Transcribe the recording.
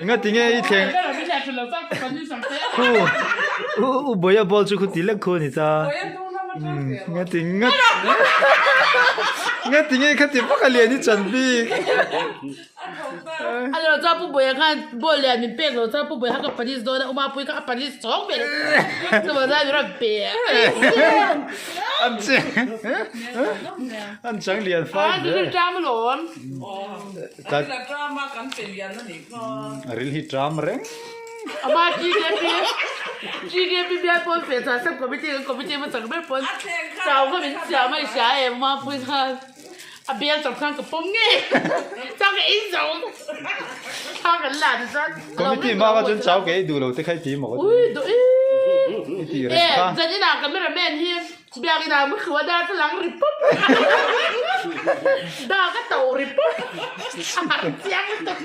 Engatinge i thleng khu u u Bawia ball chu khu ti lek khu a ni ta. Engati ngat engatinge khati vak a lian i chan bik. A lo chuan Pu Bawia khan ball lian min pek lo chuan Pu Bawia kha ka panis dawn a, Umapui kha a panis chhawng ber chuvang chuan min rawn pe a. An cheng an chang lian fai hle. A ṭam alawm. A ril hi ṭam reng. Ama GKP GKP bial pawn fe chuan sub committee kan committee hmasa ber pawn chau kha min siam a i hria em Umapui khan. A bial chawp khan ka pawm ngei chau ka ei zo thla kan la ti chuan Committee hma kha chuan chau ka ei duh lo te kha i ti maw Ui duh i I tih reng kha. E zan inah camera man hi biak inah mu thlu a dar chu lang ri pawp dar ka to ri pawp a harh chiang lutuk.